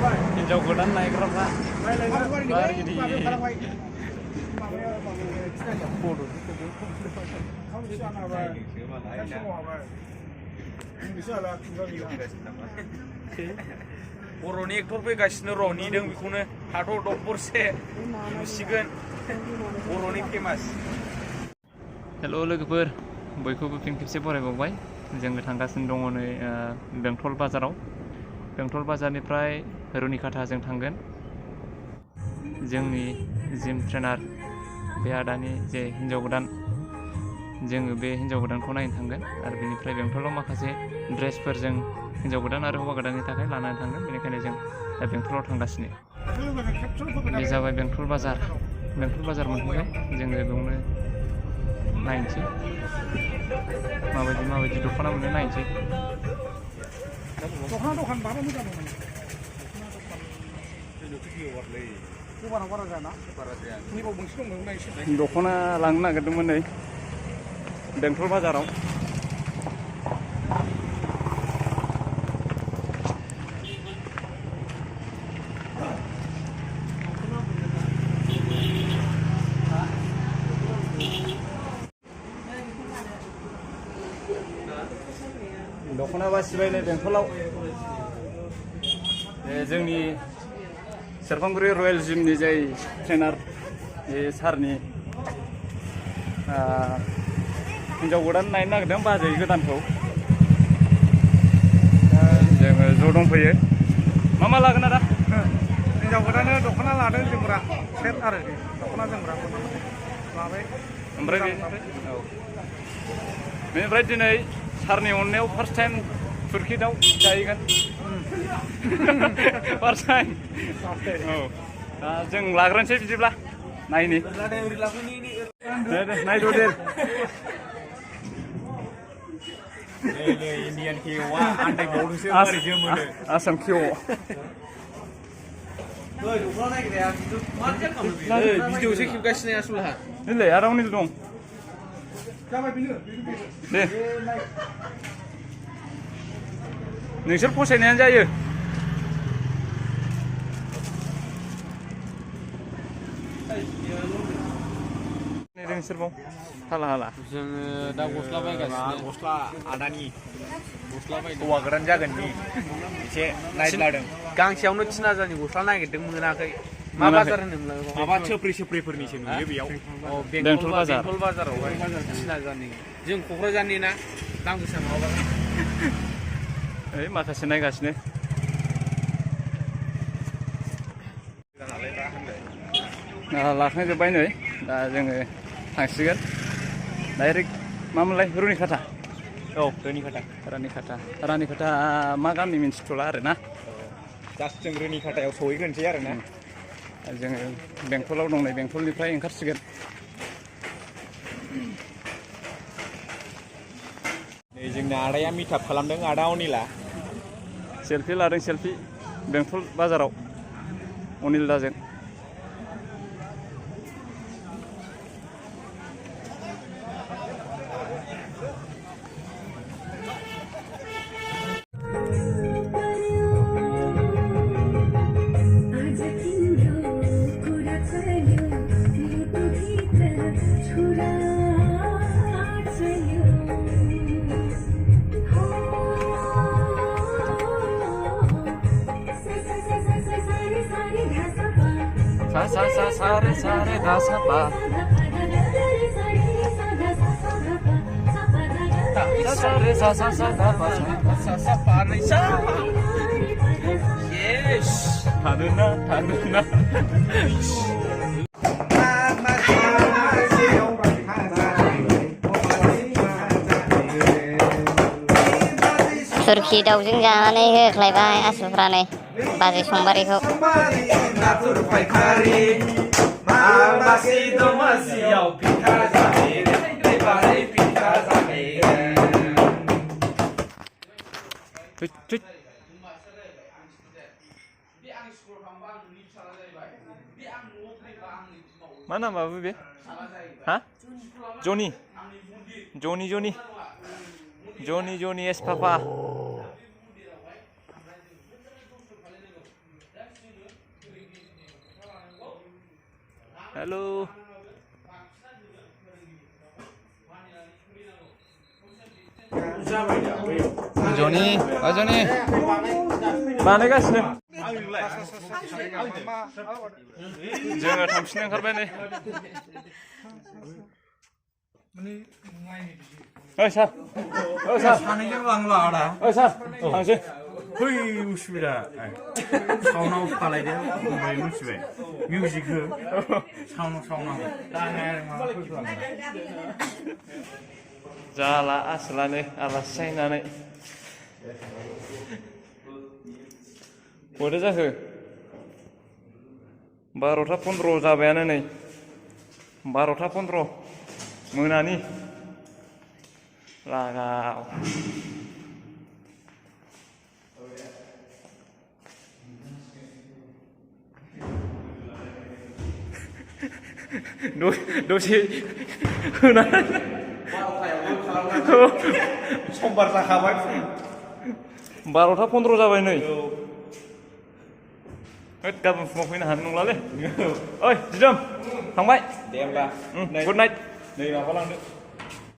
हिन्जाव गोदान नायग्राफ्रा बर'नि एक्टर फैगासिनो र' नेदों बेखौनो थाथ' दखरसे नुसिगोन बर'नि फेमास। हेल' लोगोफोर, बयखौबो फिन खेबसे बरायबावबाय। जोङो थांगासिनो दङ नै बेंटल बाजाराव। बेंटल बाजारनिफ्राय रुनिकाटाजों थांगोन। जोंनि जिम ट्रेनार बे आदानि जे हिन्जाव गोदान, जोङो बे हिन्जाव गोदानखौ नायनो थांगोन आरो बेनिफ्राय बेंटलाव माखासे ड्रेसफोर जों हिन्जाव गोदान आरो हौवा गोदाननि थाखाय लानानै थांगोन। बेनिखायनो जों बेंटलाव थांगासिनो। बे जाबाय बेंटल बाजार। बेंटल बाजार मोनफैबाय। जोङो बेयावनो नायनोसै माबायदि दख'ना मोनो नायनोसै। दख'ना लांनो नागिरदोंमोन नै बेंटल बाजाराव। दख'ना बासिबाय नै बेंटलाव। जोंनि सेरफांगुरि रयेल जिमनि जाय ट्रेनार बे सारनि हिन्जाव गोदान नायनो नागिरदों बाजै गोदानखौ। जोङो ज' दंफैयो। मा लागोन आदा? हिन्जाव गोदाननो दख'ना लादों, जोमग्रा सेट आरो दख'ना जोमग्रा लाबाय। ओमफ्राय बेनिफ्राय दिनै सारनि अननायाव फार्स्ट टाइम तुर्की दाउ जाहैगोन। First time. औ, दा जों लाग्रोनोसै बिदिब्ला नायनि। नायद' दे। इन्डियान केअ'आ आन्दायबावदोंसो बोरैसो मोनो आसाम केअ'। भिडिअ'सो खेबगासिनो आसलहा। नैलाय आदा अनिल दं। दे नोंसोर फसायनायानो जायो। नोंसोरबाव हाला जोङो दा गस्ला बायगासिनो। गस्ला आदानि हौवा गोदान जागोननि एसे नायलादों। गांसेयावनो 3000नि गस्ला नागिरदों, मोनाखै। मा बाजार होनोमोनलाय? माबा सोप्रिफोरनिसो नुयो बेयाव। बेंटल बाजारावहाय 3000नि। जों क'क्राझारनि ना, दाम गोसा नङाबा। ओइ माखासे नायगासिनो। लाखांजोब्बाय नै, दा जोङो थांसिगोन डाइरेक्ट। मामोनलाय? रुनिकाटा। औ, रुनिकाटा मा गामि मिन्थिथ'ला आरोना। जास्ट जों रुनिकाटायाव सहैग्रोनोसै आरोना। जोङो बेंटलाव दं नै, बेंटलनिफ्राय ओंखारसिगोन। नै जोंना आदाया मिटआप खालामदों, आदा अनिला। सेलफि लादों, सेलफि बेंटल बाजाराव अनिल दाजों। सारे सारे सा पा सारे सा धा पा सा पा नै सा। यस, थादोना। तुर्की दाउजों जानानै होख्लायबाय आसुफ्रा नै बाजै समबारिखौ। मा नामाबो बे? हा? जनि एस पापा। हेलौ जनि जनि बानायगासिनो जोङो थांफिननो ओंखारबाय नै ओइ सार सानैजों लांला आदा ओइ सार थांसै फै उसुबिदा साउन्डआव खालायदो ओमफ्राय मिथिबाय मिउजिकखौ साउन्डआव जाला आसोलानो आलासि जाहैनानै बहाथो जाखो 12:15 जाबायानो नै 12:15 मोनानि लागाव दसे होनानै समबार जाखाबाय 12:15 जाबाय नै गाबोन फुङाव फैनो हानाय नंलालै ओइ दिदोम थांबाय दे होमबा गुड नाइट नै माबा लांदो